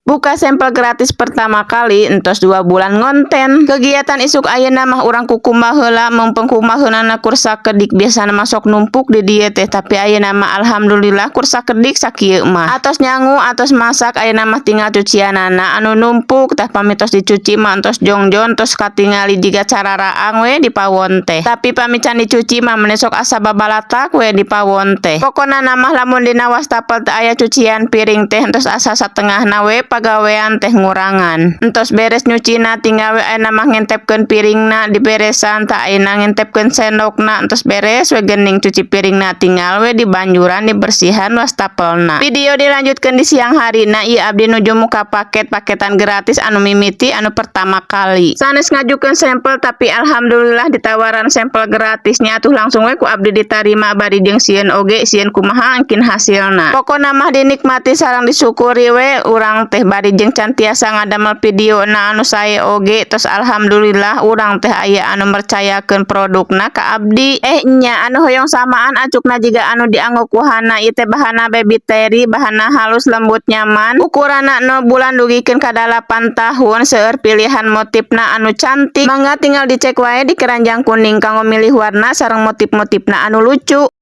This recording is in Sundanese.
Buka sampel gratis pertama kali entos 2 bulan ngonten. Kegiatan isuk ayeuna mah urang kukumbah heula, mumpung kumbaheunana kur sakedik. Biasana mah sok numpuk di dieu teh, tapi ayeuna mah alhamdulillah kur sakedik sakieu mah. Atos nyangu, atos masak, ayeuna mah tinggal cucianana anu numpuk. Tah, pami tos dicuci mah entos jongjon, tos katingali jiga cararaang we di pawon teh. Tapi pami can dicuci mah meni sok asa babalatak we di pawon teh. Pokona mah lamun dina wastafel teh aya cucian piring teh, entos asa satengahna we pagawean teh ngurangan. Entos beres nyucina, tinggal we ayeuna mah ngentepkeun piringna diberesan. Tah, ayeuna ngentepkeun sendokna. Entos beres we gening cuci piringna, tinggal we dibanjuran, dibersihan wastafelna. Video dilanjutkeun di siang harina. Ieu abdi nuju muka paket paketan gratis anu mimiti anu pertama kali sanes ngajukeun sampel, tapi alhamdulillah ditawaran sampel gratisnya. Atuh langsung we ku abdi ditarima, bari jeung sieun oge, sieun kumaha engkin hasilna. Pokona mah dinikmati sareng disyukuri we urang teh, bari jeung can tiasa ngadamel video na anu sae oge. Tos alhamdulillah urang teh aya anu mercayakeun produkna ka abdi. Eh nya, anu hoyong samaan acukna jiga anu dianggo ku Hana. Ieu teh bahana baby terry, bahana halus, lembut, nyaman, ukuranna 0 bulan dugikeun ka 8 tahun. Seueur pilihan motifna anu cantik. Mangga tinggal dicek wae di keranjang kuning kanggo milih warna sareng motif-motifna anu lucu.